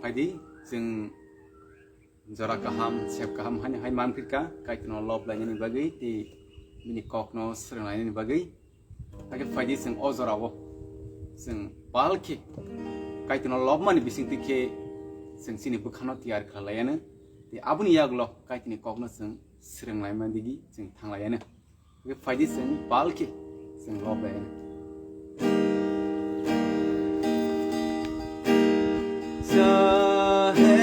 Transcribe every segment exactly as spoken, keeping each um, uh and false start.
Phaidi, chwng jora kaham, sep kaham haino hai manphirkha, Kaitorno lob lainani bagwi tei bini kokno swrwng lainani bagwi. Hakhe phaidi, chwng o jorao chwng pal khe Kaitorno lobmani bisingtwi khe chwng chini bwkhano tiyar khlai laiano. Tei aboni yagulo Kaitorni kokno chwng swrwng laimani digi chwng thang laiano. Hakhe phaidi, chwng pal khe chwng lob lainai. चाहे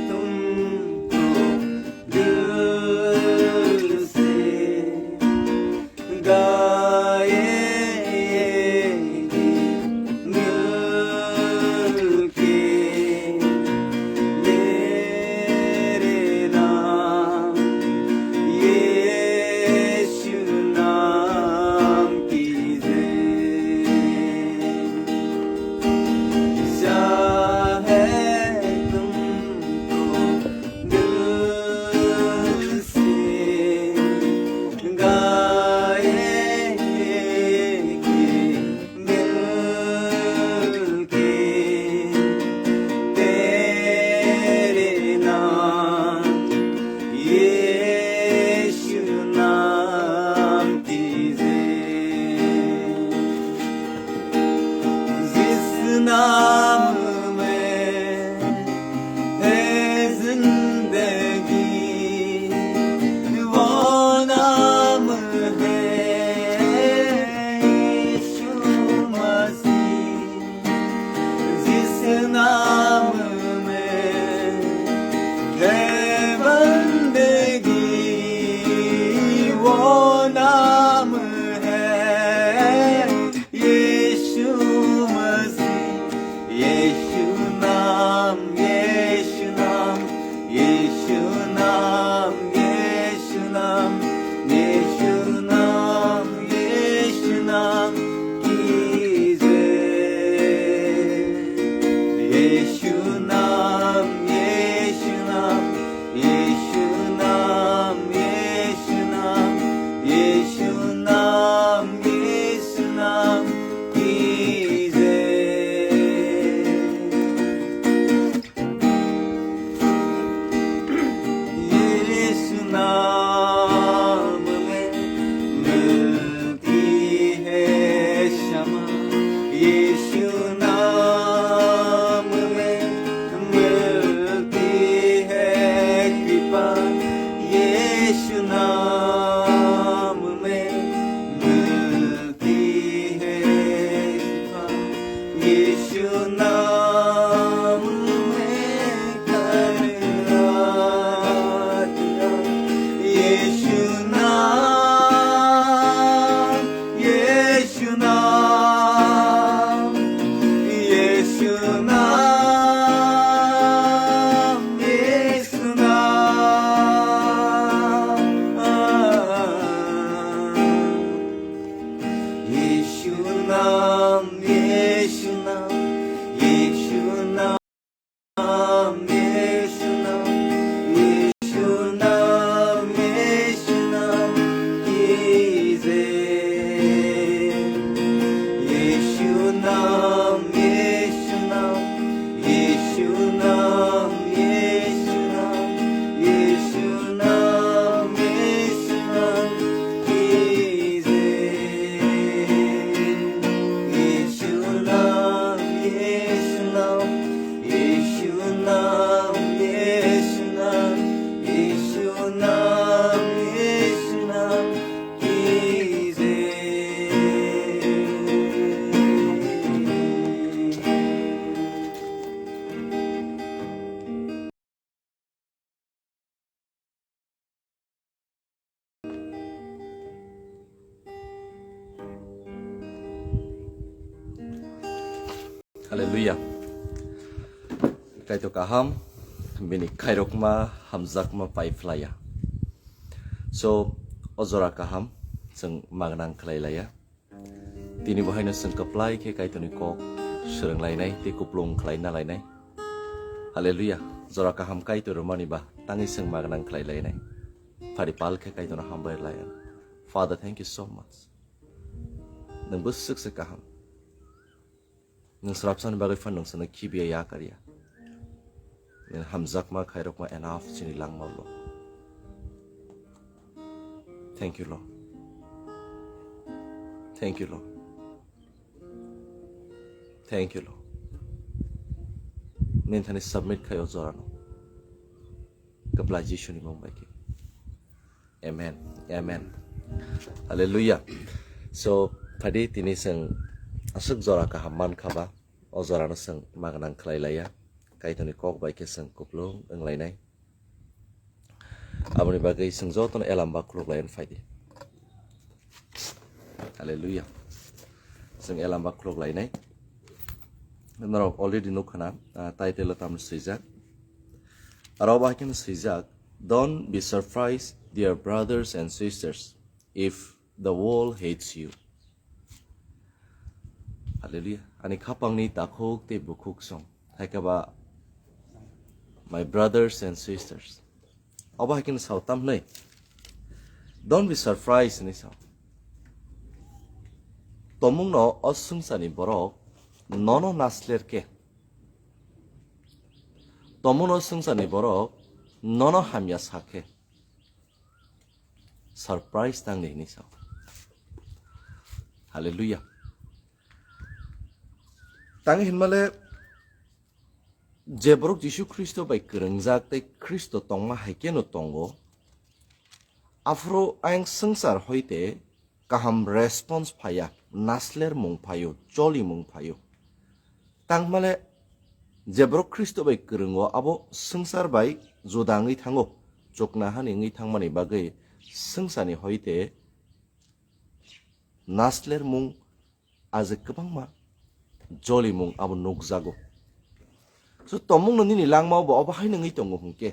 तुमको दिल से गाए ये गीत मिलके मेरे नाम यीशु नाम कीजिए। चाहे तुमको दिल से गाए कि मिलके तेरे नाम यीशु नाम कीजिए। जिस नाम में है जिंदगी, वो नाम है यीशु मसीह। जिस नाम में है बंदगी, वो नाम है यीशु मसीह। यीशु नाम, यीशु नाम, यीशु नाम, यीशु नाम, यीशु नाम, यीशु नाम कीजिए। यीशु नाम, यीशु नाम, यीशु नाम, यीशु नाम, यीशु नाम, यीशु नाम कीजिए। यीशु नाम में मिलती है क्षमा, यीशु नाम में मिलती है कृपा, यीशु नाम में मिलती है शिफा। यीशु नाम में कर आज्ञा। यीशु नाम, यीशु नाम, यीशु नाम, यीशु नाम। यीशु नाम, यीशु नाम, यीशु नाम, यीशु नाम, यीशु नाम, यीशु नाम कीजिए। यीशु नाम, यीशु नाम, यीशु नाम, यीशु नाम, यीशु नाम, यीशु नाम कीजिए। यीशु नाम, यीशु नाम, यीशु नाम, यीशु नाम, यीशु नाम, यीशु नाम कीजिए। Hallelujah. Kaitor kaham, bini khairokma, hamjakma pai phlaiya. So, o jora kaham, chwng magnang khlai laiya. Tini bo haino chwng kwplai khe Kaitorni kok swrwng lainai tei kuplung khlai na lainai. Hallelujah. Jora kaham Kaitor rwmani ba tangwi chwng magnang khlai lainai. Phari pal khe Kaitorno hambai lai ang. Father, thank you so much. Nwng bwswk se kaham. Nwng swrapsani bagwi phan nwng chwngno khibiya ya karya. Nini hamjakma khairokma enough chini langma, Lord. Thank you, Lord. Thank you, Lord. Thank you, Lord. Nini thani submit khai o jorano. Kwplai Jisuni mung bai khe. Amen. Amen. Hallelujah. So, phadi tini chwng aswk jora kaham man kha ba, o jorano chwng ma gwnang khlai laiya. Kaitorni kok bai khe chwng kuplung wng lainai. Aboni bagwi chwng jotono elam ba khuluk lai phai di. Hallelujah. Chwng elam ba khuluk lainai. Norok already nuk khana, ah, title o tamni swijak. Aro ba haikhe swijak, "Don't be surprised, dear brothers and sisters, if the world hates you." Hallelujah. Ani khapangni takhuk tei bukhuk song. Hai khe ba, my brothers and sisters. Obo hai khe sao tamni. Don't be surprised hinwi sao. Tomungno o swngcharni borok nono nasler khe. Tomungno swngcharni borok nono hamya sa khe. Surprise tangdi hinwi sao. Hallelujah. Tang hinmale je borok Jisu Khristo bai kwrwngjak tei Khristo tongma hai kheno tongo, aphuru ayang swngchar hoite kaham response phaiya, nasler mung phaio, choli mung phaio. Tangmale je borok Khristo bai kwrwngo abo swngchar bai juda wngwi thango, chukna hani wngwi thangmani bagwi swngcharni hoite nasler mung ajak kwbangma jolimung abo nukjago. So, tomungno nini langmao bo obo hai nangwi tongo hwnkhe,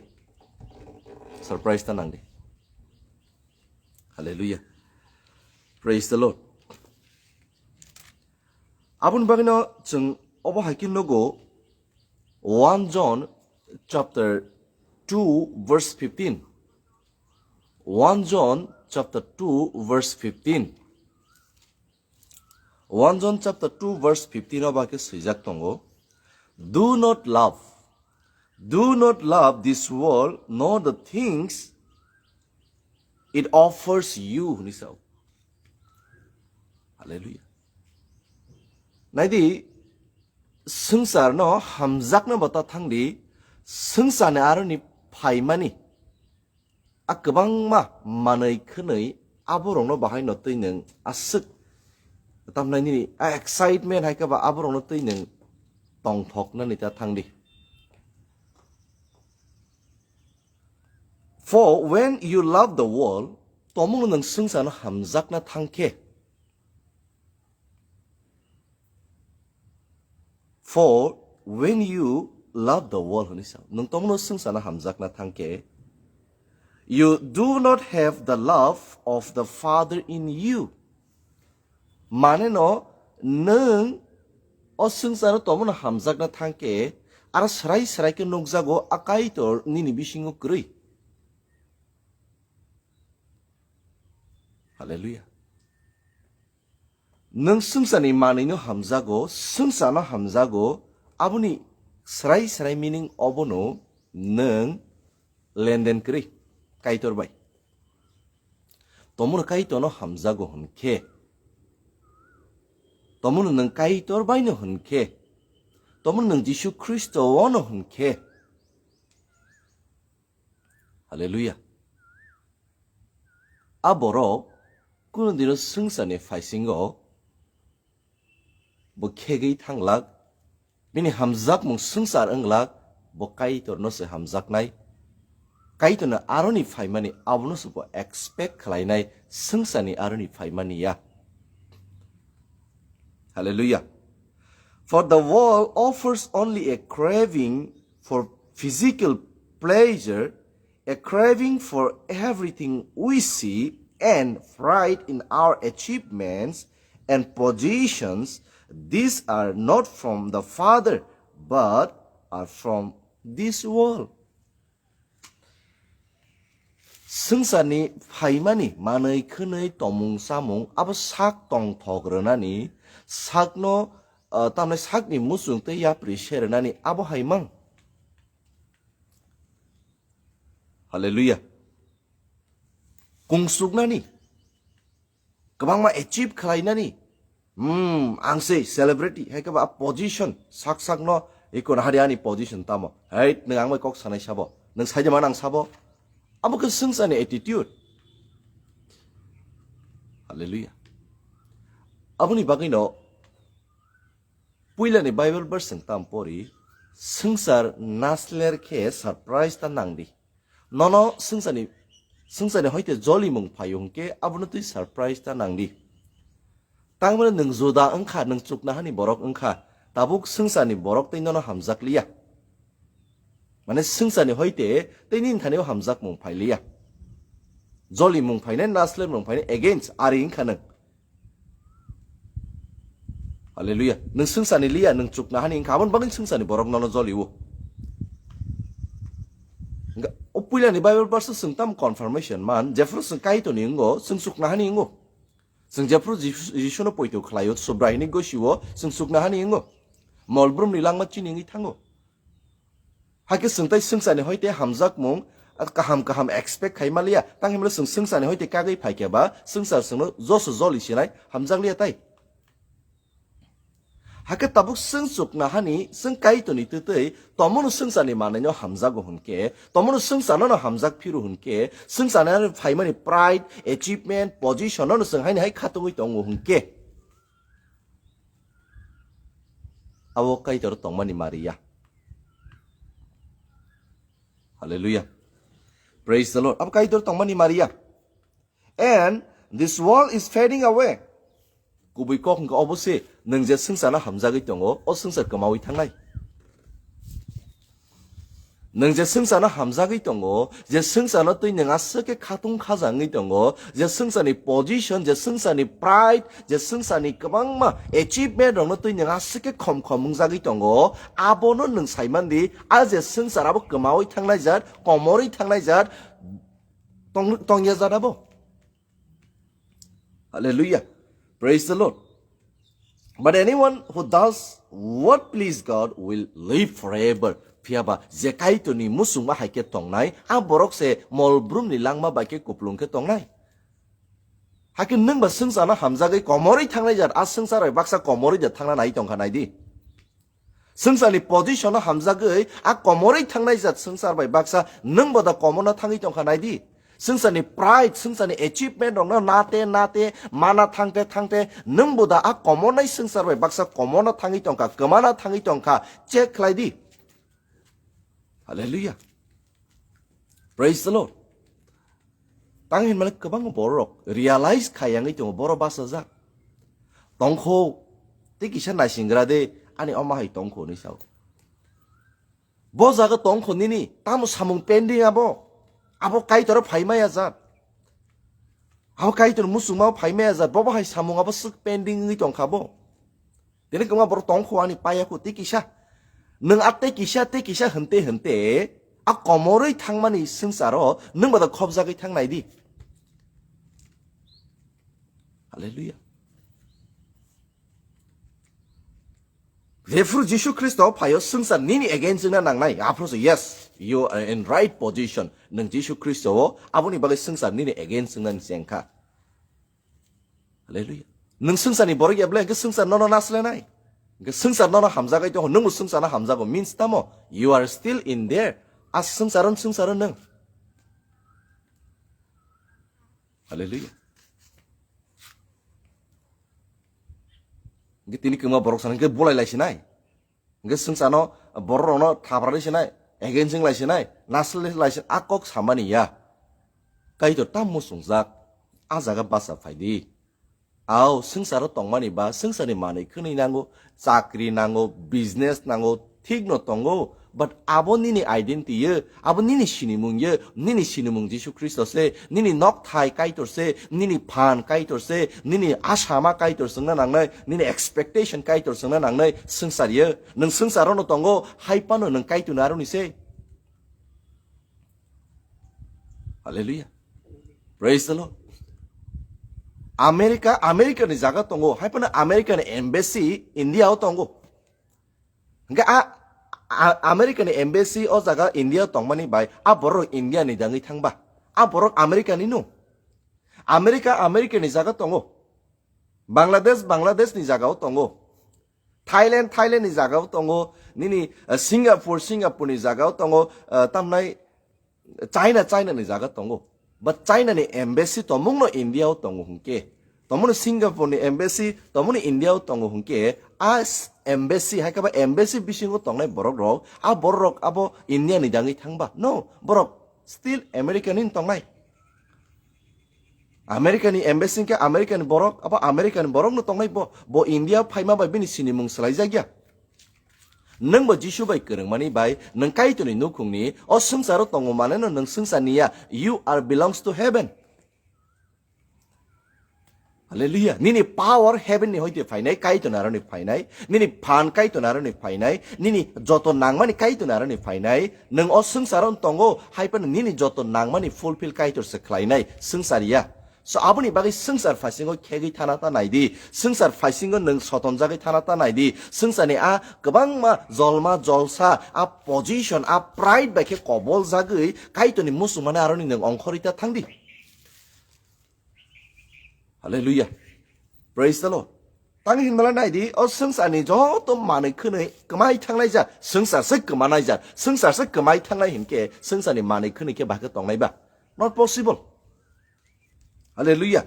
surprise ta nangdi. Hallelujah. Praise the Lord. Aboni bagwino chwng obo hai khe nugo, one John chapter two verse fifteen. One John chapter two verse fifteen. One John chapter two verse fifteen o ba khe swijak tongo, "Do not love, do not love this world, nor the things it offers you," hwnwi sao. Hallelujah. Naidi, swngcharno hamjakna bo ta thangdi, swngcharni aroni phaimani a kwbangma manwi khwnwi aborokno bahaino twi nwng aswk, tamnai nini a excitement hai khe ba aborokno twi nwng tongthoknani ta thangdi. For when you love the world, tomungno nwng swngcharno hamjakna thang khe, for when you love the world, hwnwi sa, nwng tomungno swngcharno hamjakna thang khe, you do not have the love of the Father in you. Mane no, nwng o swngcharo tomungno hamjakna thang khe, aro srai srai khe nukjago a Kaitor nini bisingo kwrwi. Hallelujah. Nwng swngcharni manwino hamjago, swngcharno hamjago, aboni srai srai meaning obono nwng lenden kwrwi Kaitor bai. Tomungno Kaitorno hamjago hwn khe, tomungno nwng Kaitor baino hwn khe, tomungno nwng Jisu Khristo-ono hwn khe, Hallelujah. A borok kunu dino swngcharni phaisingo bo khegwi thanglak, bini hamjakmung swngchar wnglak, bo Kaitorno se hamjaknai. Kaitorno aroni phaimani abono se bo expect khlainai, swngcharni aroni phaimani ya. Hallelujah. For the world offers only a craving for physical pleasure, a craving for everything we see, and pride in our achievements and positions. These are not from the Father, but are from this world. Swngcharni phaimani manwi khwnwi tomung chamung abo sak tongthok rwnani, sakno, ah, tamni sakni muchung tei yapri se rwnani abo hai mang. Hallelujah. Kungsuknani, kwbangma achieve khlainani, hmm, ang se celebrity, hai khe ba position sak sak no, iko na hari ani position tamo. Hei, nwng ang bai kok sanai sabo. Nwng saide man ang sabo. Abo khe swngcharni attitude. Hallelujah. Aboni bagwi no puilani Bible verse chwng tam pori, swngchar nasler khe surprise ta nangdi. Nono swngcharni, swngcharni hoite jolimung phaio hwnkhe abono twi surprise ta nangdi. Tangmani nwng juda wngkha, nwng chuknahani borok wngkha, tabuk swngcharni borok tei nono hamjakliya. Mane swngcharni hoite tei nini thani o hamjakmung phailiya. Jolimung phainai, naslermung phainai against ari wngkha nwng. Hallelujah. Nwng swngcharni liya, nwng chuknahani wngkha, aboni bagwi swngcharni borok nono joliwo. Hwnkhe o puilani Bible verse o chwng tamo confirmation man, jephru chwng Kaitorni wngo, chwng chuknahani wngo. Chwng jephru Jisu, Jisuno poito khlaio, Subrai hwnwi gosio, chwng chuknahani wngo. Molbrumni langma chini wngwi thango. Hakhe chwng tai swngcharni hoite hamjakmung, kaham kaham expect khai manliya. Tang himle chwng swngcharni hoite kagwi phaikhe ba, swngchar chwngno joso joli sinai, hamjakliya tai. Hakhe tabuk chwng chuknahani, chwng Kaitorni twtwi, tomono swngcharni manwino hamjago hwnkhe, tomono swngcharno hamjak phiru hwnkhe, swngcharni phaimani pride, achievement, position no chwng haini hai khatungwi tongo hwnkhe. Abo Kaitor tongmani Maria. Hallelujah. Praise the Lord. Abo Kaitor tongmani Maria. And this world is fading away. Kubui kok hwnkhe obo se, nwng je swngcharno hamjagwi tongo, o swngchar kwmawi thangnai. Nwng je swngcharno hamjagwi tongo, je swngcharno twi nwng aswk khe khatung khaja wngwi tongo, je swngcharni position, je swngcharni pride, je swngcharni kwbangma achievement rokno twi nwng aswk khe khom khom wngjagwi tongo, abono nwng saimandi, a je swngchar abo kwmawi thangnai jat, komorwi thangnai jat, tong-, tongya jat abo. Hallelujah. Praise the Lord. But anyone who does what please God will live forever. Phiyaba je Kaitorni muchungma hai khe tongnai, a borok se molbrumni langma bai khe kuplung khe tongnai. Hakhe nwng ba swngcharno hamjagwi komorwi thangnai jat, a swngchar bai baksa komorwi de thangna nai tongkha nai di. Swngcharni position no hamjagwi a komorwi thangnai jat swngchar bai baksa nwng bo da komorna thangwi tongkha nai di. Swngcharni pride, swngcharni achievement rokno nate nate mana thangte thangte nwng bo da a komornai swngchar bai baksa komorna thangwi tongkha, kwmana thangwi tongkha, check khlai di. Hallelujah. Praise the Lord. Tang hinmale kwbangma borok realize khayangwi tongo, borok bachajak. Tongkho, tei kisa naisingra de, ani oma hai tongkho hinwi sao. Bo jaga tongkho nini, tamo samung pending abo. Abo Kaitor phaimaya jat. Abo Kaitor muchungma phaimaya jat. Bobo hai samung abo swk pending wngwi tongkha bo. Tini kwma borok tongkho ani paya kho tei kisa. Nwng a tei kisa, tei kisa hwnte hwnte a komorwi thangmani swngcharo nwng boda khopjagwi thangnai di. Hallelujah. Jephru Jisu Khristo phaio swngchar nini against wngna nangnai. Aphuru se, yes, you are in right position. Nwng Jisu Khristo o aboni bagwi swngchar nini against wngnani chengkha. Hallelujah. Nwng swngcharni borok ya bwle, hwnkhe swngchar nono naslenai. Hwnkhe swngchar nono hamjagwi tongo, nwngbo swngcharno hamjago. Means tamo? You are still in there. A swngcharo, swngcharo nwng. Hallelujah. Hwnkhe tini kwma borok sana hwnkhe bolai laisinai. Hwnkhe swngcharno, bororokno thaprari sinai, against wng lai sinai, nasle lai sinai, a kok samani ya. Kaitor tam muchungjak, a jaga bacha phaidi. Ao, swngcharo tongmani ba, swngcharni manwi khwnwi nango, chakri nango, business nango, thikno tongo, but abo nini identity ye, abo nini sinimung ye, nini sinimung Jisu Khristo se, nini nokthai Kaitor se, nini phan Kaitor se, nini asama Kaitor chwngna nangnai, nini expectation Kaitor chwngna nangnai, swngchar ye. Nwng swngchar no tongo, hai phano nwng Kaitorni aroni se. Hallelujah. Praise the Lord. America, America ni jaga tongo, hai phano America ni embassy India o tongo. Hingke a, A-, America ni embassy o jaga India tongmani bai a borok India ni dangwi thangba. A borok America ni no. America, America ni jaga tongo. Bangladesh, Bangladesh ni jaga o tongo. Thailand, Thailand ni jaga o tongo. Nini, uh, Singapore, Singapore ni jaga o tongo. Uh, tamnai China, China ni jaga tongo. But China ni embassy tomung no India o tongo hwnkhe. Tomoni Singapore ni embassy, tomoni India o tongo hwnkhe. A s-, embassy, hai khe ba embassy bisingo tongnai borok rok, a borok rok abo India ni dangwi thangba. No, borok still America ni tongnai. America ni embassy hwnkhe America ni borok, abo America ni borok no tongnai bo. Bo India phaima bai bini sinimung swlaijakya. Nwng bo Jisu bai kwrwngmani bai nwng Kaitorni nukhungni o swngcharo tongo maneno nwng swngcharni ya. You are belongs to heaven. Hallelujah. Nini power heaven ni hoite phainai, Kaitorni aroni phainai. Nini phan Kaitorni aroni phainai. Nini joto nangmani Kaitorni aroni phainai. Nwng o swngcharo tongo, hai phano nini joto nangmani fulfill Kaitor se khlainai, swngchar ya. So, aboni bagwi swngchar phaisingo khegwi thana ta nai di. Swngchar phaisingo nwng sotonjagwi thana ta nai di. Swngcharni a kwbangma jolma, jolsa, a position, a pride bai khe kobol jagwi Kaitorni muchungmani aroni nwng ongkhorwi ta thang di. Hallelujah. Praise the Lord. Tang hinmala nai di, o swngcharni joto manwi khwnwi kwmai thangnai ja, swngchar se kwmanai ja, swngchar se kwmai thangnai hinkhe swngcharni manwi khwnwi khe bahai khe tongnai ba? Not possible. Hallelujah.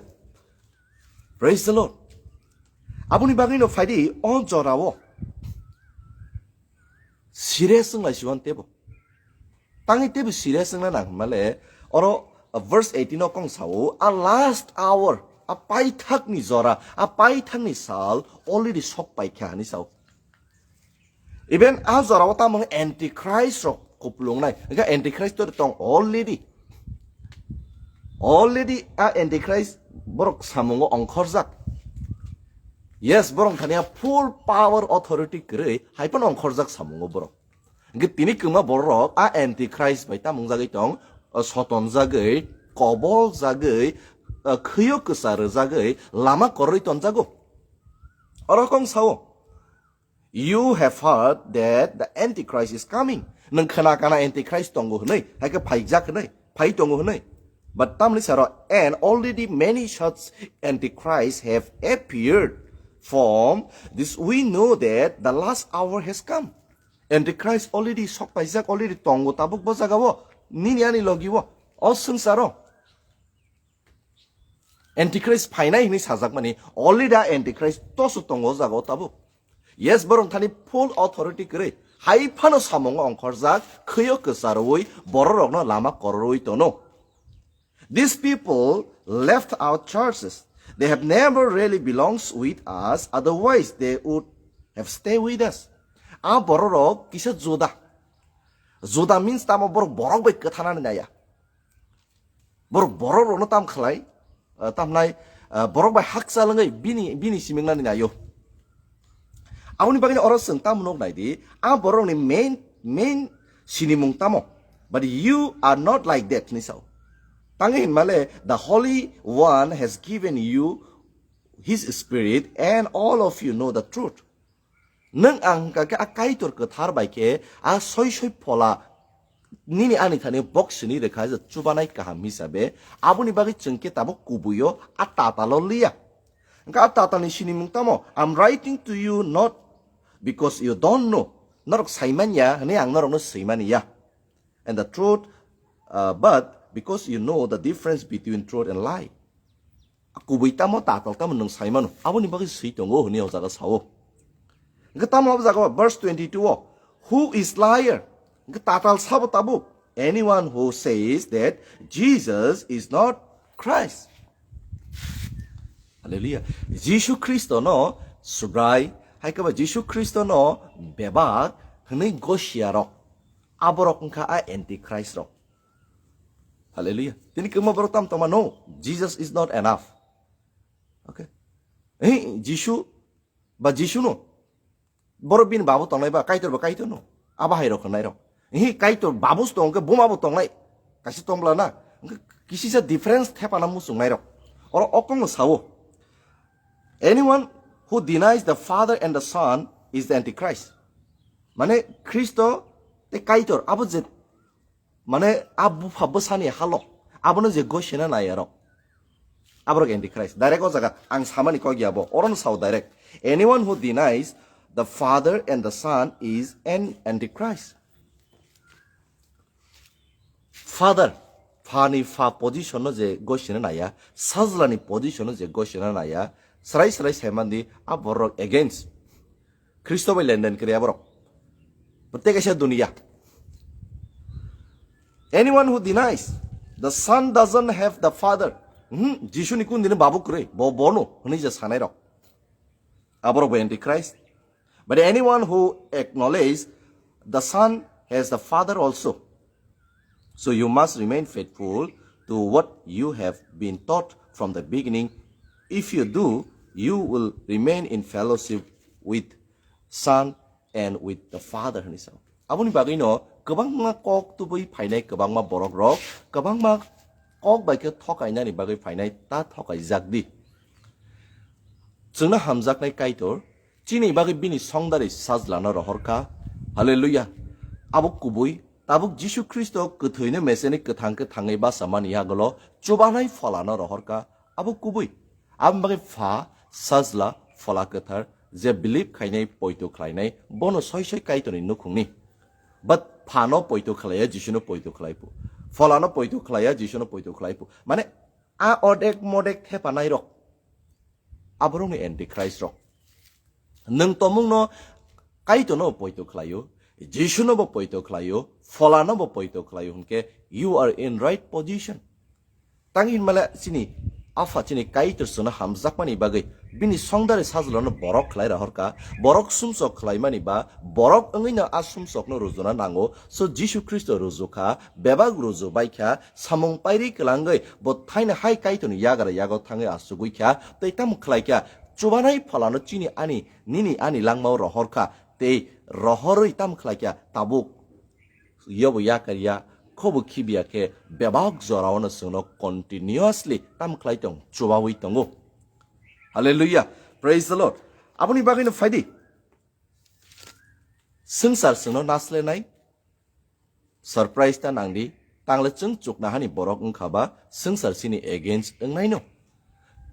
Praise the Lord. Aboni bagwi no phaidi o jorao. Serious wnglai siwan tebo. Tangwi tebo serious wngna nang hwnmale, oro, uh, verse eighteen o kong sao, a last hour, a paithakni jora, a paithakni sal already sok paikha hwnwi sao. Even a jorao tamo Antichrist rok kupulungnai. Hwnkhe Antichrist to tong already. Already a Antichrist borok samungo ongkhorjak. Yes, borok thani a full power authority kwrwi, hai phano ongkhorjak samungo borok. Hwnkhe tini kwma borok a Antichrist bai tamung jagwi tong, o sotonjagwi, koboljagwi, o khwio kwcha rwjagwi, lama korwi tonjago. Oro kong sao, "You have heard that the Antichrist is coming." Nwng khna kana Antichrist tongo hwnwi, hai khe phaijak hwnwi, phai tongo hwnwi. But tamni saro, "And already many such Antichrists have appeared. From this we know that the last hour has come." Antichrist already sok paijak, already tongo tabuk bo jagao, nini ani logi o, o swngcharo. Antichrist phainai hwnwi sajakmani, already a Antichrist toso tongo o jagao tabuk. Yes, borok thani full authority kwrwi, hai phano samungo ongkhorjak, khwio kwcharwi, bororokno lama kororwi tono. These people left our churches. They have never really belongs with us, otherwise they would have stayed with us. A bororok kisa Juda. Juda means tamo borok, borok bai kwthanani naya. Borok, borok rokno tam khlai, ah, tamnai, ah, borok bai hakchal wngwi bini, bini simingnani naio. Aboni bagwi oro chwng tamo nuk nai di, a borokni main, main sinimung tamo. But you are not like that, hinwi sao. Tangwi hinmale, the Holy One has given you his Spirit, and all of you know the truth. Nwng ang hwnkha khe a Kaitor kwthar bai khe a soi soi phola nini ani thani bok sini rwkha je chubanai kaham hisabe, aboni bagwi chwng khe tabuk kubuio a tatalo liya. Hwnkha a tatalni sinimung tamo, "I'm writing to you not because you don't know." Norok saimanya hwnwi ang norokno swimani ya. And the truth, uh, but because you know the difference between truth and lie. Kubui tamo, tatal tamo nwng sai mano. Aboni bagwi swi tongo hwnwi o jaga sao. Hwnkhe tamo abo jaga o verse twenty-two o, "Who is liar?" Hwnkhe tatal sabo tabuk, "Anyone who says that Jesus is not Christ." Hallelujah. Jisu Khristo no Subrai, hai khe ba Jisu Khristo no bebak hwnwi gosia rok. Aborok wngkha a Antichrist rok. Hallelujah. Tini kwma borok tam tongma, "No, Jesus is not enough." Okay. Eh, Jisu ba Jisu no. Borok bini babu tongnai ba, Kaitor ba Kaitor no. Abo hai rok hwnai rok. Eh, Kaitor babu tong khe buma bo tongnai. Kaisa tong bla na. Hwnkhe kisisa difference thepana muchungnai rok. Oro okong no sao. "Anyone who denies the Father and the Son is the Antichrist." Mane Khristo tei Kaitor abo je, mane a bupha bwsani halok, abono je gosina nai aro. Aborok Antichrist. Direct o jaga ang samani kok ya bo. Oro no sao direct. Anyone who denies the Father and the Son is an Antichrist. Father, phani pha position no je gosina naya, sajlani position no je gosina naya, srai srai saimandi a borok against. Khristo bai lenden kre aborok. Protek kaisa dunia. Anyone who denies the Son doesn't have the Father. Hmm, Jisu ni kun dini babu kre, bo bono, hwnwi je sanai rok. Aborok bo Antichrist. But anyone who acknowledges the Son has the Father also. So you must remain faithful to what you have been taught from the beginning. If you do, you will remain in fellowship with Son and with the Father, hwnwi sao. Aboni bagwino kwbangma kok tubui phainai, kwbangma borok rok kwbangma kok bai khe thokainani bagwi phainai, ta thokaijak di. Chwngno hamjaknai Kaitor chini bagwi bini songdari sajlano rohorkha. Hallelujah. Abo kubui, tabuk Jisu Khristo kwthwino meseni kwthang khe thangwi basa mani yagolo chubanai pholano rohorkha. Abo kubui. Aboni bagwi Pha, Sajla, Phola Kwthar je believe khainai, poito khlainai, bono soi soi Kaitorni nukhungni. But Phano poito khlaiya, Jisuno poito khlaipu. Pholano poito khlaiya, Jisuno poito khlaipu. Mane a odek modek thepanai rok. Aborokni Antichrist rok. Nwng tomungno Kaitorno poito khlaio, Jisuno bo poito khlaio, Pholano bo poito khlaio hwnkhe you are in right position. Tang hinmale chini Apha chini Kaitor chwngno hamjakmani bagwi bini songdari sajlano borok khlai rohorkha, borok sumsok khlaimani ba borok wngwino a sumsokno rujuna nango, so Jisu Khristo rujukha, bebak ruju baikha, samung pairi kwlangwi bo thaino hai Kaitorni yagra yago thangwi achugwi kha, tei tamo khlai kha, chubanai pholano chini ani, nini ani langmao rohor kha, tei rohorwi tamo khlai kha, tabuk yobo yakar ya, khobo khibiya khe bebak jorao no chwngno continuously tamo khlai tong, chubawi tongo. Hallelujah. Praise the Lord. Aboni bagwi no phaidi. Swngchar chwngno naslenai. Surprise ta nangdi, tangle chwng chuknahani borok wngkha ba swngchar chini against wngnaino.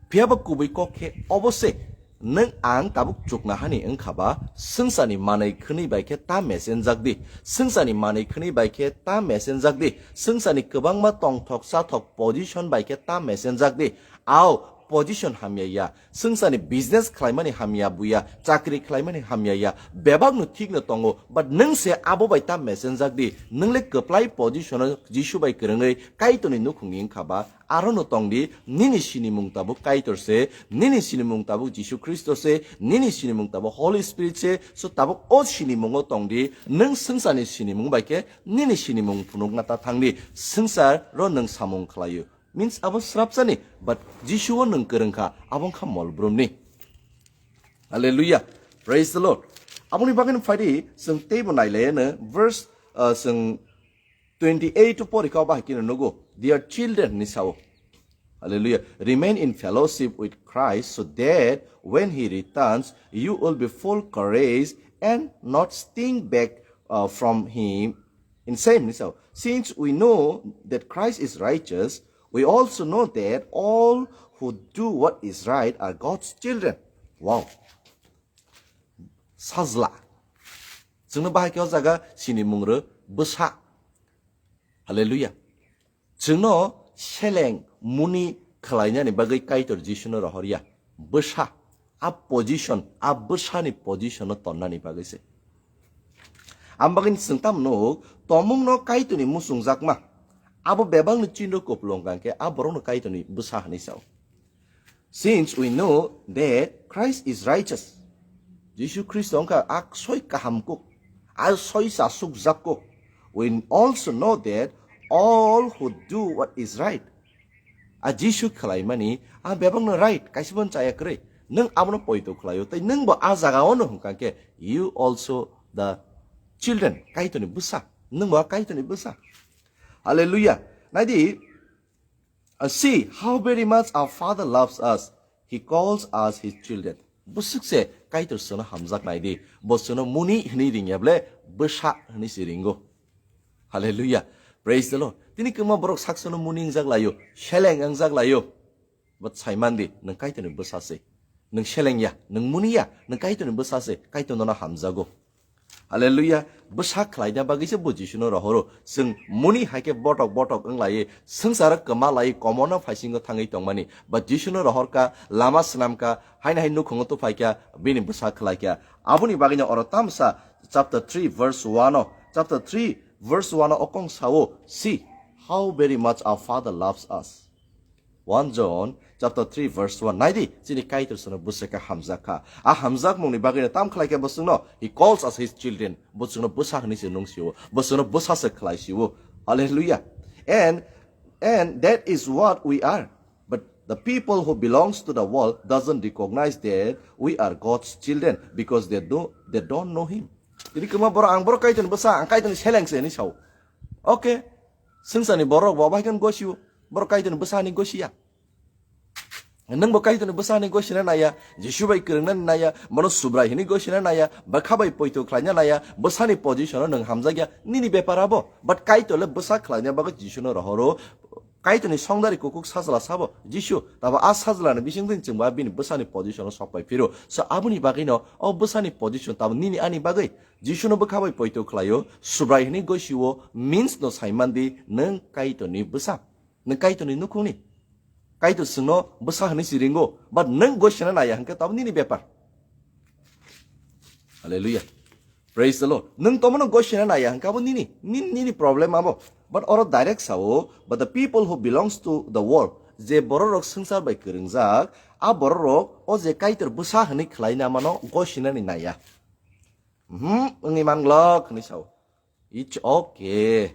Phiyaba kubui kok khe obo se, nwng ang tabuk chuknahani wngkha ba swngcharni manwi khwnwi bai khe ta mesenjak di, swngcharni manwi khwnwi bai khe ta mesenjak di, swngcharni kwbangma tongthok chathok position bai khe ta mesenjak di, ao position hamya ya, swngcharni business khlaimani hamya buya, chakri khlaimani hamya ya, bebakno thikno tongo, but nwng se abo bai ta mesenjak di, nwng le kwplai position-o Jisu bai kwrwngwi Kaitorni nukhungni wngkha ba, aro no tong di, nini sinimung tabuk Kaitor se, nini sinimung tabuk Jisu Khristo se, nini sinimung tabuk Holy Spirit se, so tabuk o sinimungo tong di, nwng swngcharni sinimung bai khe nini sinimung phunukna ta thang di, swngchar ro nwng samung khlaio. Means abo srapsani, but Jisu o nwng kwrwngkha, abo wngkha mol brumni. Hallelujah. Praise the Lord. Aboni bagwi no phaidi, chwng teibo nailaiya no, verse, uh, chwng twenty-eight o porikha bahai khe no nugo, "Dear children," ni sao. Hallelujah. "Remain in fellowship with Christ, so that when he returns, you will be full courage and not stink back, uh, from him in shame," ni sao. "Since we know that Christ is righteous, we also know that all who do what is right are God's children." Wow. Sajla. Chwngno bahai khe o jaga sinimung rw bwsa. Hallelujah. Chwngno seleng muni khlainani bagwi Kaitor Jisuno rohorya. Bwsa. A position, a bwsani position-o tonnani bagwi se. Ang bagwi chwng tamo nuk, tomungno Kaitorni muchungjakma. Abo bebakni chinro kupulung kangkhe a borokno Kaitorni bwsa hwnwi sao. Since we know that Christ is righteous, Jisu Khristo wngkha a soi kaham kuk, a soi chasukjak kuk, we also know that all who do what is right, a Jisu khlaimani a bebakno right, kaisa bo chaya kwrwi. Nwng abono poito khlaio, tei nwng bo a jaga-o no hwnkha khe, you also the children, Kaitorni bwsa, nwng bo a Kaitorni bwsa. Hallelujah. Naidi, Uh, see how very much our Father loves us. He calls us his children. Bwswk se Kaitor chwngno hamjak nai di. Bo chwngno muni hwnwi ringya ble bwsa hwnwi se ringo. Hallelujah. Praise the Lord. Tini kwma borok sak chwngno muni wngjak laio, seleng wngjak laio. But sai man di, nwng Kaitorni bwsa se. Nwng seleng ya, nwng muni ya, nwng Kaitorni bwsa se, Kaitor nono hamjago. Hallelujah. Bwsa khlaina bagwi se bo Jisuno rohoro. Chwng muni hai khe botok botok wng lai, swngcharo kwma lai, komono phaisingo thangwi tongmani. But Jisuno rohor kha, lama swnam kha, haino hai nukhungo tuphai kha, bini bwsa khlai kha. Aboni bagwino oro tamsa chapter three verse one o, chapter three verse one o okong sao, "See how very much our Father loves us." One John chapter three verse one. Nai di, chini Kaitor chwngno bwswk khe hamjak kha. A hamjakmungni bagwino tam khlai khe bo chwngno, he calls us his children. Bo chwngno bwsa hwnwi se nung sio. Bo chwngno bwsa se khlai sio. Hallelujah. And, and that is what we are. But the people who belongs to the world doesn't recognize that we are God's children because they do, they don't know him. Tini kwma borok, ang borok Kaitorni bwsa, ang Kaitorni seleng se hwnwi sao. Okay. Swngcharni borok bo bai khe gosio. Borok Kaitorni bwsa hwnwi gosia. Nwng bo Kaitorni bwsa hwnwi gosina naiya, Jisu bai kwrwngna naiya, bono Subrai hwnwi gosina naiya, bwkha bai poito khlaina naiya, bwsani position o nwng hamjakya, nini bepar abo. But Kaitor le bwsa khlaina bagwi Jisuno rohoro, Kaitorni songdari kukuk sajla sabo, Jisu, tabo a sajlani bisingtwi chwngba bini bwsani position o sok pai phiro. So aboni bagwino o bwsani position tabo nini ani bagwi Jisuno bwkha bai poito khlaio, Subrai hwnwi gosio, means no sai man di, nwng Kaitorni bwsa. Nwng Kaitorni nukhungni. Kaitor chwngno bwsa hwnwi si ringo, but nwng gosina naiya hwnkhe tabo nini bepar. Hallelujah. Praise the Lord. Nwng tomono gosina naiya hwnkhe abo nini, nini, nini problem abo. But oro direct sao, "But the people who belongs to the world," je bororok swngchar bai kwrwngjak, a bororok o je Kaitor bwsa hwnwi khlaina mano gosinani naiya. Mhm, wngwi manglok hwnwi sao. It's okay.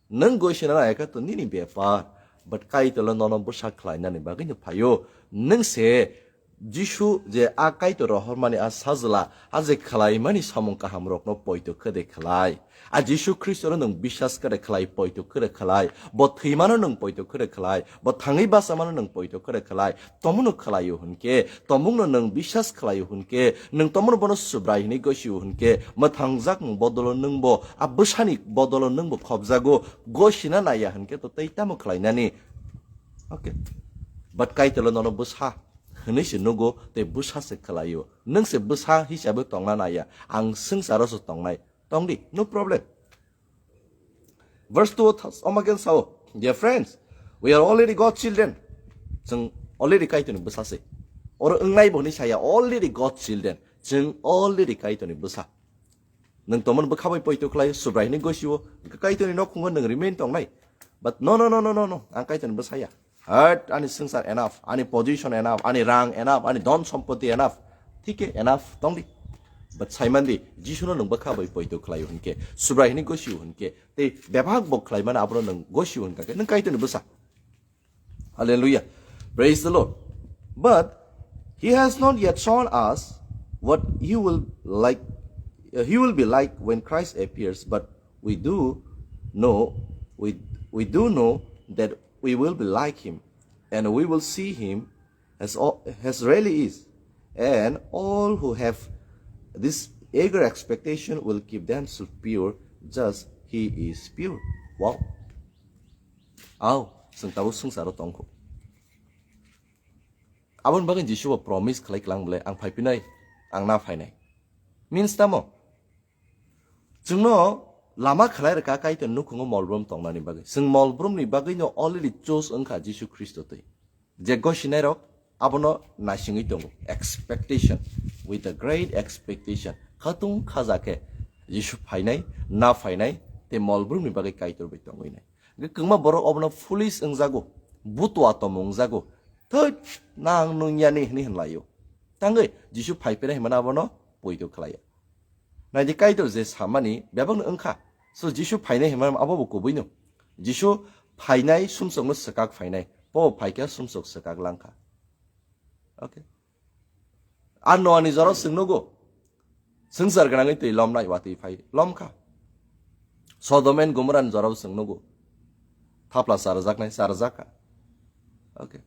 Nwng gosina nai kha to nini bepar. But Kaitor le nono bwsa khlainani bagwi no phaio. Nwng se Jisu je a Kaitor rohormani a sajla, a je khlaimani samung kaham rokno poito khe de khlai. A Jisu Khristo no nwng biswas khe de khlai, poito khe de khlai. Bo thwimano nwng poito khe de khlai. Bo thangwi bachamano nwng poito khe de khlai. Tomono khlaio hwnkhe, tomungno nwng biswas khlaio hwnkhe, nwng tomono bono Subrai hwnwi gosio hwnkhe, mwthangjakmung bodolo nwngbo, a bwsani bodolo nwngbo khopjago, gosina naiya hwnkhe to tei tamo khlainani? Okay. But Kaitor le nono bwsa hwnwi se nugo, tei bwsa se khlaio. Nwng se bwsa hisabe tongna naiya, ang swngcharo se tongnai. Tongdi, no problem. Verse two th-, omagen sao, "Dear friends, we are already God's children." Chwng already Kaitorni bwsa se. Oro wngnai bo hwnwi saya, already God's children. Chwng already Kaitorni bwsa. Nwng tomon bwkha bai poito khlai, Subrai hwnwi gosio, Kaitorni nokhungo nwng remain tongnai. But no, no, no, no, no, no. Ang Kaitorni bwsa ya. Hat, ani swngchar enough, ani position enough, ani rang enough, ani dhon sompoti enough. Thik khe enough tongdi. But saimandi, Jisuno nwng bwkha bai poito khlaio hwnkhe, Subrai hwnwi gosio hwnkhe, tei bebak bo khlaimano abono nwng gosio hwnkha khe, nwng Kaitorni bwsa. Hallelujah. Praise the Lord. But he has not yet shown us what he will like, uh, he will be like when Christ appears, but we do know, we, we do know that we will be like him, and we will see him as, all, as really is. And all who have this eager expectation will keep themselves pure, just he is pure. Wow. Au, chwng tabuk swngcharo tongkho. Aboni bagwi Jisu bo promise khlai klang bole, "Ang phaipinai, ang na phainai." Means tamo? Chwngno lama khlai rwkha Kaitor nukhungo molbrum tongnani bagwi. Chwng molbrumni bagwino already choose wngkha Jisu Khristo twi. Je gosinairok abono naisingwi tongo. Expectation, with a great expectation. Khatung khaja khe Jisu phainai, na phainai, tei molbrumni bagwi Kaitor bai tongwi nai. Hwnkhe kwbangma borok obono foolish wngjago, butua tomung wngjago. "Thut, nang nungyani," hwnwi hwnlaio. Tangwi Jisu phai phira hwnmano abono poito khlaio. Naidi Kaitor je samani bebakno wngkha. So Jisu phainai hwnmano abo bo kubuino. Jisu phainai sumsokno swkak phainai. Bo phaikhe sumsok swkak langkha. Okay. Ar Noani jora chwng nugo. Swngchar gwnangwi twi lomnai watwi phai lomkha. Sodom and Gomorrah ni jorao chwng nugo. Thapla charjaknai charjakha. Okay.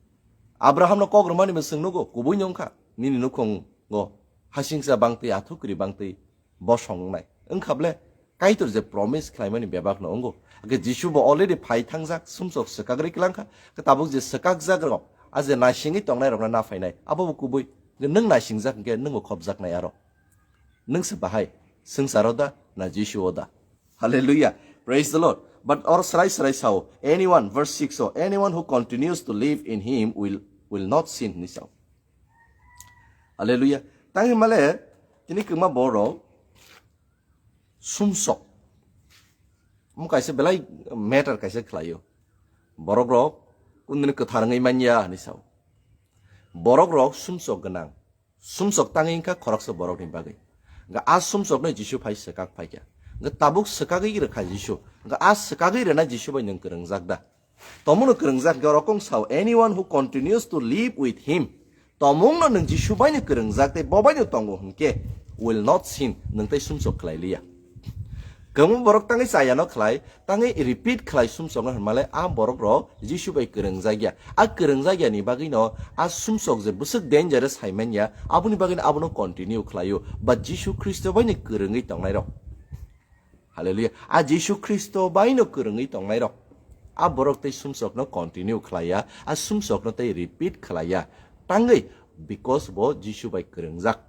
Abraham no kok rwmani bo chwng nugo, kubui no wngkha. Nini nukhungo Khasingsa bangtwi, athukri bangtwi bosong wngnai. Wngkha ble, Kaitor je promise khlaimani bebak no wngo. Hake Jisu bo already phai thangjak, sumsok swkagri klang kha. Hake tabuk je swkakjak rok, a je naisingwi tongnai rokno na phainai. Abo bo kubui. Hake nwng naisingjak hwnkhe nwng bo khopjaknai aro. Nwng se bahai, swngcharo da, na Jisu o da? Hallelujah. Praise the Lord. But or srai srai sao, anyone, verse six o, anyone who continues to live in him will, will not sin, hinwi sao. Hallelujah. Tang himale, tini kwma borok, sumsok. Mo kaisa belai matter kaisa khlaio. Borok rok, kundini kwthar wngwi manya, hinwi sao. Borok rok sumsok gwnang. Sumsok tangwi wngkha khoroksa borokni bagwi. Hwnkhe a sumsokno Jisu phai swkak phaikha. Hwnkhe tabuk swkagwi rwkha Jisu. Hwnkhe a swkagwi rwna Jisu bai nwng kwrwngjak da? Tomono kwrwngjak hwnkhe oro kung sao, "Anyone who continues to live with him." Tomungno nwng Jisu baino kwrwngjak tei bo baino tongo hwnkhe will not sin, nwng tei sumsok khlai liya. Kwbangma borok tangwi chayano khlai, tangwi repeat khlai sumsokno hwnmale a borok rok Jisu bai kwrwngjak ya. A kwrwngjak yani bagwino a sumsok je bwswk dangerous hai manya, aboni bagwino abono continue khlaio. But Jisu Khristo bai ni kwrwngwi tongnai rok. Hallelujah. A Jisu Khristo bai no kwrwngwi tongnai rok. A borok tei sumsokno continue khlaiya, a sumsokno tei repeat khlaiya. Tangwi because bo Jisu bai kwrwngjak.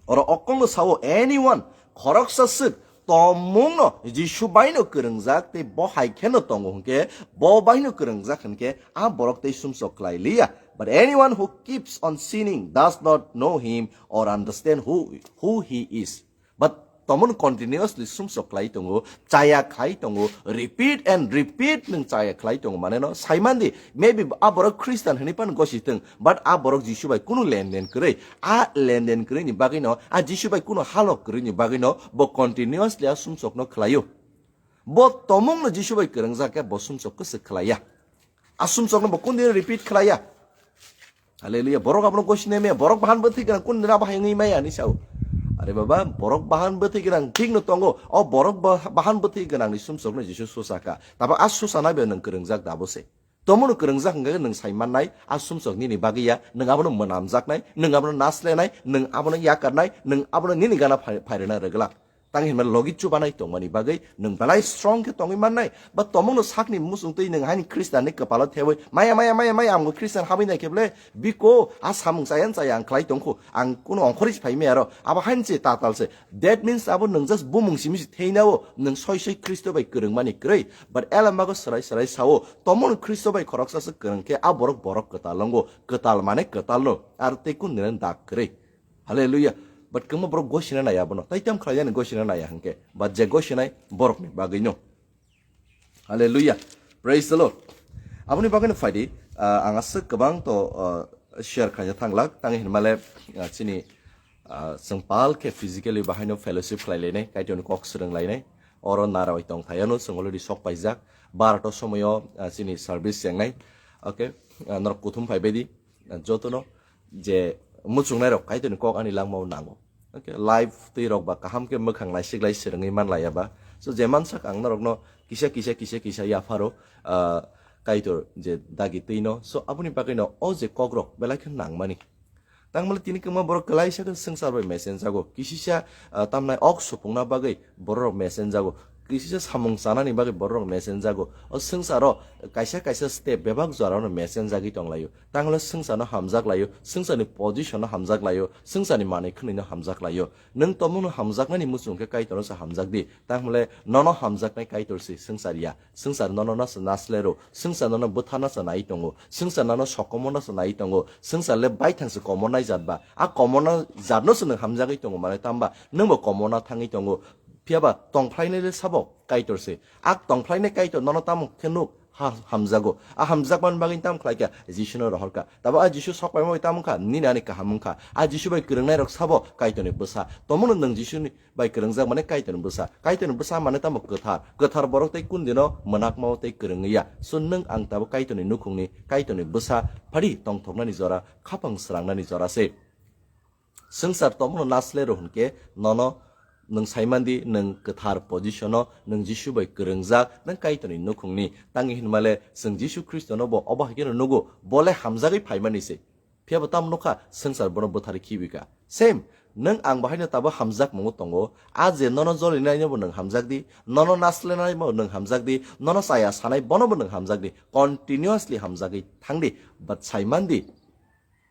Oro okongno sao, anyone, khoroksa swk, tomungno Jisu baino kwrwngjak tei bo hai kheno tongo hwnkhe, bo baino kwrwngjak hwnkhe, a borok tei sumsok khlai liya. But anyone who keeps on sinning does not know him or understand who, who he is. But tomon continuously sumsok khlai tongo, chaya khlai tongo, repeat and repeat nwng chaya khlai tongo, mane no saimandi, maybe a borok Christian hwnwi pan gosi thung, but a borok Jisu bai kunu lenden kwrwi, a lenden kwrwi ni bagwi no, a Jisu bai kunu halok kwrwi ni bagwi no, bo continuously a sumsok no khlaio. Bo tomung no Jisu bai kwrwngjak khe bo sumsok kwswk khlaiya. A sumsokno bo kundino repeat khlaiya. Hallelujah. Borok abono gosi nai maya, borok bahan bwthwi gwnang, kundino abo hai wngwi maya hinwi sao. Are baba, borok bahan bwthwi gwnang thik no tongo. O borok ba-, bahan bwthwi gwnang ni sumsokno Jisu susa kha. Tabo a susa nai bai nwng kwrwngjak da abo se. Tomono kwrwngjak hwnkhe nwng sai mannai, a sumsok nini bagwi ya, nwng abono mwnamjaknai, nwng abono naslenai, nwng abono yakarnai, nwng abono nini gana phai-, phairwna rwglak. Tang hinmani logi chubanai tongmani bagwi nwng belai strong khe tongwi mannai. Ba tomungno sakni muchung twi nwng haini Khristianni kwpalo thebwi maya, maya, maya, maya, ang bo Khristian habwi nai khe ble, biko a samung chaya chaya ang khlai tongkhu, ang kuno ongkhorwi se phai maya ro, abo haini se tatal se. That means abo nwng just bumung simi se theinao, nwng soi soi Khristo bai kwrwngmani kwrwi. But elamago swrai swrai sao, tomungno Khristo bai khoroksa se kwrwng khe a borok borok kwtal wngo, kwtal mane kwtal no, aro tei kun nini dak kwrwi. Hallelujah. But kwbangma borok gosina nai abono. Tai tam khlai yani gosina nai hwnkhe. But je gosinai borokni bagwi no. Hallelujah. Praise the Lord. Aboni bagwi no phaidi, ah, ang aswk kwbang to, ah, share khaina thanglak. Tang hinmale, ah, chini, ah, chwng pal khe physically bahaino fellowship khlai lainai, Kaitorni kok swrwng lainai. Oro narawai tong thayano chwng already sok paijak. Barato somoyo, ah, chini service chengnai. Okay. Ah, norok kuthum phai baidi. Jotono je muchungnai rok Kaitorni kok ani langmao nango. Okay, life twi rok ba kaham khe mwkhang naisik lai swrwngwi man laiya ba. So je mansak ang norokno kisa, kisa, kisa, kisa yapharo, ah, Kaitor je dagi twi no. So aboni bagwi no o je kok rok belai khe nangmani. Tangmale tini kwma borok kwlaisa khe swngchar bai mesen jago. Kisisa, ah, tamnai ok supungna bagwi borok rok mesen jago. Kisisa samung chanani bagwi borok rok mesen jago. O swngcharo kaisa kaisa step bebak jora no mesen jagwi tong laio. Tanglo swngcharno hamjak laio, swngcharni position no hamjak laio, swngcharni manwi khwnwi no hamjak laio. Nwng tomungno hamjaknani muchung khe Kaitorno se hamjak di. Tangmale nono hamjaknai Kaitor se swngchar ya. Swngchar nono no se naslero, swngchar nono bwtharna se nai tongo, swngchar nono sokomorna se nai tongo, swngchar le baithang se komornai jat ba. A komorna jatno se nwng hamjagwi tongo mane tamba nwng bo komorna thangwi tongo. Phiya ba tongphlainai le sabo Kaitor se. A tongphlainai Kaitor nono tamo khe nuk ha-, hamjago. A hamjakmani bagwi tamo khlai kha, Jisuno rohor kha. Tabo a Jisu sok paimani tamo kha, nini ani kaham wng kha. A Jisu bai kwrwngnai rok sabo Kaitorni bwsa. Tomono nwng Jisuni bai kwrwngjak mane Kaitorni bwsa. Kaitorni bwsa mane tamo kwthar. Kwthar borok tei kundino mwnakmao tei kwrwngwi ya. So nwng ang tabo Kaitorni nukhungni, Kaitorni bwsa phadi tongthoknani jora, khapang srangnani jora se. Swngchar tongmano nasle rw hwnkhe nono nwng saimandi nwng kwthar position-o nwng Jisu bai kwrwngjak, nwng Kaitorni nukhungni. Tangwi hinmale chwng Jisu Khristono bo obo hai kheno nugo, bo le hamjagwi phaimani se. Phiya bo tamo nukha, swngchar bono bwtharwi khibi kha. Same, Nwng ang bahaino tabuk hamjakmungo tongo. A je nono jolinai no bo nwng hamjak di, nono naslenai bo nwng hamjak di, nono chaya sanai bono bo nwng hamjak di. Continuously hamjagwi thang di, but saiman di.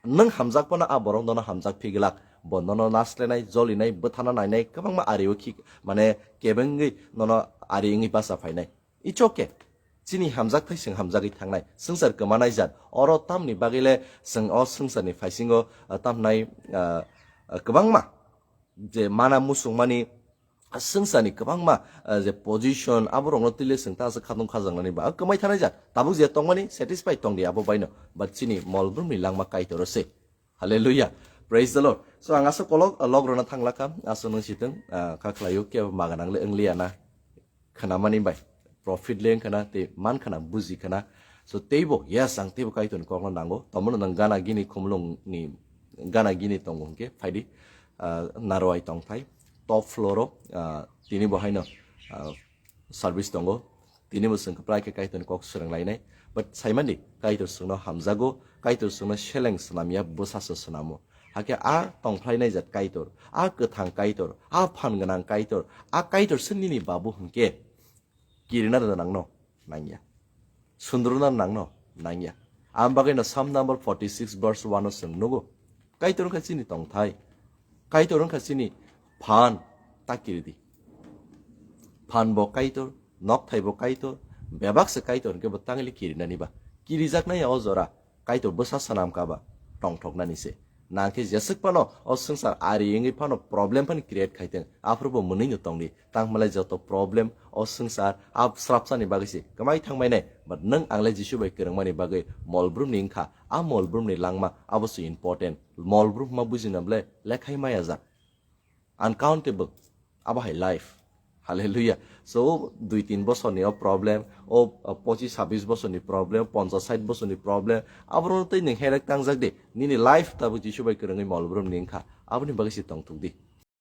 Nwng hamjak phano a borok nono hamjak phiglak. Bo nono naslenai, jolinai, bwthana nainai, kwbangma ari o khi, mane kebengwi nono ari wngwi bacha phainai. It's okay. Chini hamjak thai chwng hamjagwi thangnai. Swngchar kwmanai jat. Oro tamni bagwi le chwng o swngcharni phaisingo, ah, tamhnai, ah, ah, kwbangma je mana muchungmani, ah, swngcharni kwbangma, ah, je position, aborokno twi le chwng ta aswk khatong khajaknani ba, ah, kwmai thanai jat. Tabuk je tongmani satisfied tong di abo baino. But chini mol brumni langma Kaitor o se. Hallelujah. Praise the Lord. So ang aswk kolok, ah, log rwna thang lakha. Aswk nwng sitwng, ah, kha khlaio, kebo maga nang le wng liya na. Khnamani bai profit le wngkha na, tei man khana, buji khana. So teibo, yes, ang teibo Kaitorni kokno nango. Tomono nang gana gini khumulungni, gana gini tongo hwnkhe phaidi, ah, Narwai tongthai, top floor o, ah, tini bo haino, ah, service tongo. Tini bo chwng kwplai khe Kaitorni kok swrwng lainai. But saimandi, Kaitor chwngno hamjago, Kaitor chwngno seleng swnamya, bwsa se swnamo. Hakhe a tongphlainai jat Kaitor, a kwthang Kaitor, a phan gwnang Kaitor, a Kaitor se nini babu hwnkhe kirina rwna nangno nangya. Sundruna nangno nangya. Ang bagwi no Psalm number forty six verse one o chwng nugo. Kaitor wngkha chini tongthai. Kaitor wngkha chini phan, ta kiri di. Phan bo Kaitor, nokthai bo Kaitor, bebak se Kaitor hwnkhe bo tangli kirinani ba. Kirijaknai ya o jora, Kaitor bwsa swnam kaba tongthoknani se. Nangkhe jeswk phano o swngchar ari wngwi phano problem phano create khaiteng, aphuru bo mwnwi no tongdi. Tangmalai joto problem o swngchar a srapsani bagwi se kwmai thangmai nai. But nwng angle Jisu bai kwrwngmani bagwi mol brumni wngkha, a mol brumni langma abo se important. Mol brum ma bujina ble lekhai maya jak. Uncountable. Abo hai life. Hallelujah. So, dui tin bosorni o problem, o, o, pochis sabis bosorni problem, ponchas sait bosorni problem, aborokno tei nwng herek tangjak di. Nini life tabuk Jisu bai kwrwngwi mol brumni wngkha. Aboni bagwi se tongthok di.